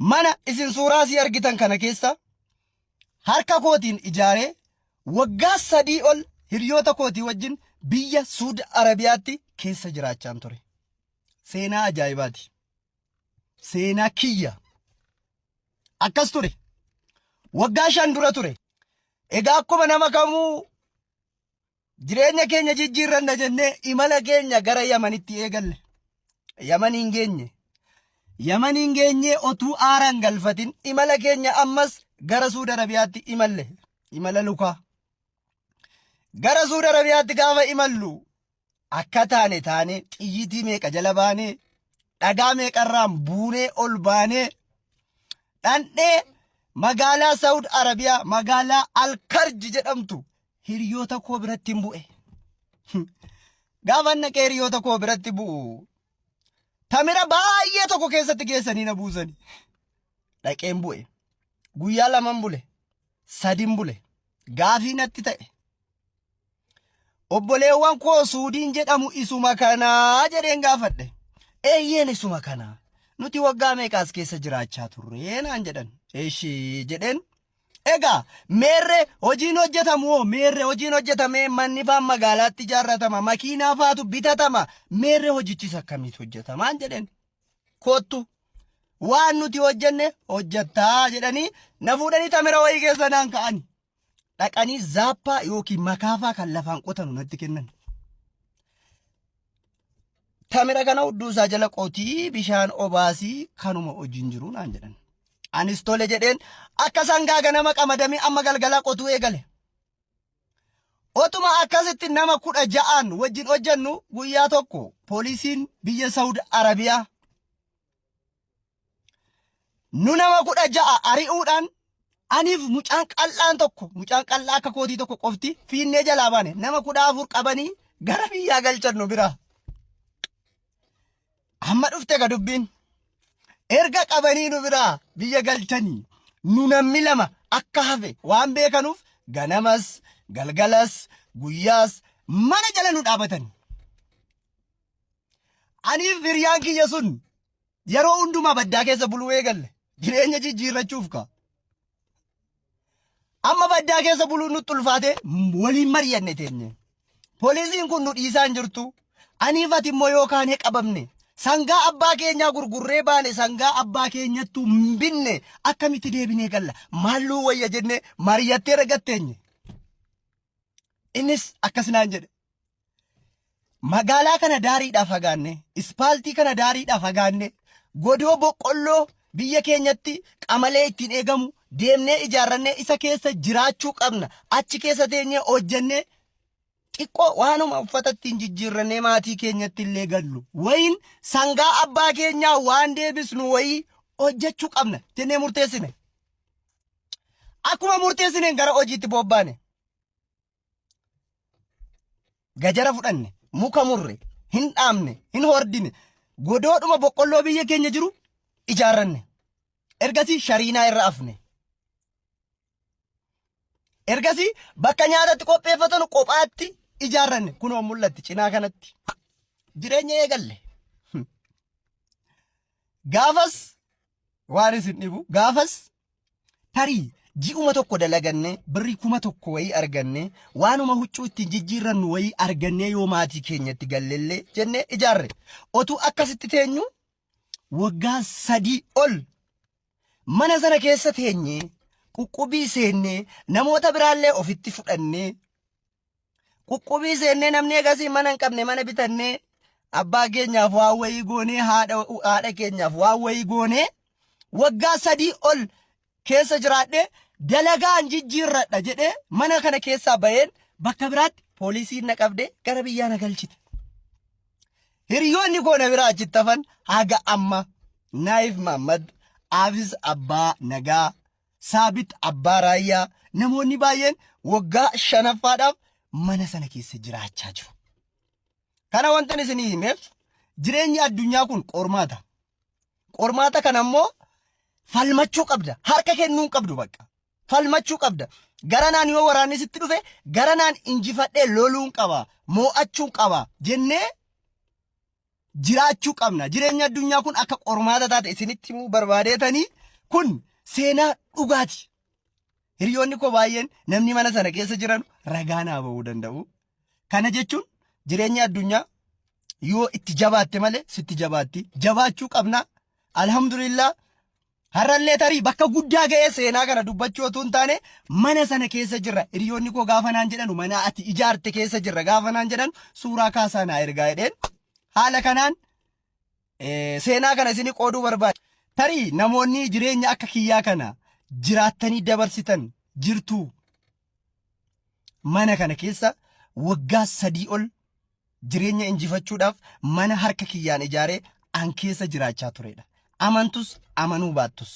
Mana isin suuraa asii argitan kana keessa harka kootiin ijaaree waggaa 3 ol hiriyoota kootii wajjin biyya Suud Arabiyaatti keessa jiraachaan ture. Seenaa ajaa'ibaati. Seenaa kiyya. Akkas ture. Waggaa 5 dura ture. Egaa akkuma nama kamuu jireenya keenya jijjiirranna jennee imala keenya gara Yamanitti eegalle. Yamaniin geenye. Yamaniin geenyee otuu aaraan galfatin imala keenya ammas gara Suud Arabiyaatti imalle. Imala lukaa. Gara Suud Arabiyaatti gaafa imallu akka taane taanee xiyyiitii meeqa jala baanee dhagaa meeqarraan buunee ol baanee dhandhee magaalaa Saawud Arabiyaa magaalaa Alkarji jedhamtu hiriyoota koo biratti hin bu'e. Gaafa naqee hiriyoota koo biratti bu'u tamira baay'ee tokko keessatti geessanii na buusani. Dhaqeen bu'e. Guyyaa laman bule. Sadin bule. Gaafii natti ta'e. Obboleewwan koo Suudiin jedhamu isuma kanaa jedheen gaafadhe. Eeyyeen isuma kanaa. Nuti waggaa meeqaas keessa jiraachaa turre naan jedhan. Eshi jedheen. Egaa meerre hojiin hojjetamu hoo meerre hojiin hojjetamee manni faan magaalaatti ijaarratama makiinaa faatu bitatama meerre hojichis akkamitti hojjetamaan jedheen. Koottu waan nuti hojjenne hojjettaa jedhanii na fuudhanii tamira wayii keessa naan ka'ani. Dhaqanii zaappaa yookiin makaafaa kan lafaan qotanu natti kennan. Tamira kana hudduu isaa jala qotii bishaan obaasii kanuma hojiin jiru naan jedhan. Anis tole jedheen akka sangaa ganama qamadamee amma galgalaa qotuu eegale. Otuma akkasitti nama 16n wajjin hojjennu guyyaa tokko poolisiin biyya Saawud Arabiyaa nu nama 16 ari'uudhaan aniif mucaan qal'aan tokko mucaan qal'aa akka kootii tokko qofti fiinnee jalaa baane nama 14 qabanii gara biyyaa galchan nu biraa. Amma dhufte ka dubbiin. Erga qabanii nu biraa biyya galchanii nu namni lama akka hafe waan beekanuuf ganamas galgalas guyyaas mana jala nu dhaabatan. Aniif hiriyaan kiyya sun yeroo hundumaa baddaa keessa buluu eegalle. Jireenya jijjiirrachuuf ka. Amma baddaa keessa buluun nutti ulfaate waliin mari'anne teenye. Poolisiin kun nu dhiisaa hin jirtu. Aniif ati immoo yoo kaanee qabamne sangaa abbaa keenyaa gurgurree baane sangaa abbaa keenyattuu hin binne akkamitti deebinee galla maalluu wayya jennee mari'attee ragatteenye. Innis akkas naan jedhe. Magaalaa kana daariidhaa fagaanne, ispaaltii kana daariidhaa fagaanne, godoo boqqolloo biyya keenyatti qamalee ittiin eegamu deemnee ijaarrannee isa keessa jiraachuu qabna. Achi keessa teenyee hojjennee xiqqoo waanuma uffata ittiin jijjiirrannee maatii keenyatti illee gallu. Wayin sangaa abbaa keenyaa waan deebisnu wayii hojjechuu qabna jennee murteessine. Akkuma murteessineen gara hojiitti bobbaane. Gajara fudhanne, muka murre, hin dhaabne, hin hordine, godoodhuma boqqolloo biyya keenya jiru ijaarranne. Ergasii shariinaa irra afne. Ergasii bakka nyaatatti qopheeffatanu kophaatti ijaarranne. Kunoo mul'atti cinaa kanatti. Jireenya eegalle. Gaafas waan isin dhibu gaafas tarii ji'uma tokko dalagannee birrii 1000 wayii argannee waanuma huccuu ittiin jijjiirrannu wayii argannee yoo maatii keenyatti gallellee jennee ijaarre. Otuu akkasitti teenyu waggaa 3 ol mana sana keessa teenyee quqqubii seennee namoota biraallee ofitti fudhannee Quqqubii seennee namni egasii mana hin qabne mana bitannee abbaa keenyaaf waan wayii goonee haadha keenyaaf waan wayii goonee waggaa 3 ol keessa jiraadhee dalagaan jijjiirradha jedhee mana kana keessaa baheen bakka biraatti poolisiin na qabdee gara biyyaa na galchite. Hiriyoonni koo na biraa achitti hafan haga amma Naayif Maammad, Aafis Abbaa Nagaa, Saabit Abbaa Raayyaa namoonni baay'een waggaa shanaffaadhaaf mana sana keessa jiraachaa jiru. Kana wantan isinii himeef jireenyi addunyaa kun qormaata. Qormaata kana immoo falmachuu qabda. Harka kennuu hin qabdu bakka. Falmachuu qabda. Garanaan yoo waraanni sitti dhufe garanaan injifadhee loluun qaba, moo'achuun qaba jennee jiraachuu qabna. Jireenyi addunyaa kun akka qormaata taate isinitti himuu barbaadeetanii Kun seenaa dhugaati. Hiriyoonni koo baay'een namni mana sana keessa jiran ragaa naa ba'uu danda'u. Kana jechuun jireenya addunyaa yoo itti jabaatte malee sitti jabaatti. Jabaachuu qabna. Alhamdulillah har'allee tarii bakka guddaa ga'ee seenaa kana dubbachuu otoo hin taane mana sana keessa jirra. Hiriyoonni koo gaafa naan jedhanu mana ati ijaarte keessa jirra gaafa naan jedhan suuraa kaasaa naa ergaa jedheen haala kanaan Seenaa kana isinii qooduu barbaade. Tarii namoonni jireenya akka kiyyaa kana jiraattanii dabarsitan jirtuu. Mana kana keessa waggaa 3 ol jireenya injifachuudhaaf mana harka kiyyaan ijaaree an keessa jiraachaa turedha. Amantus amanuu baattus.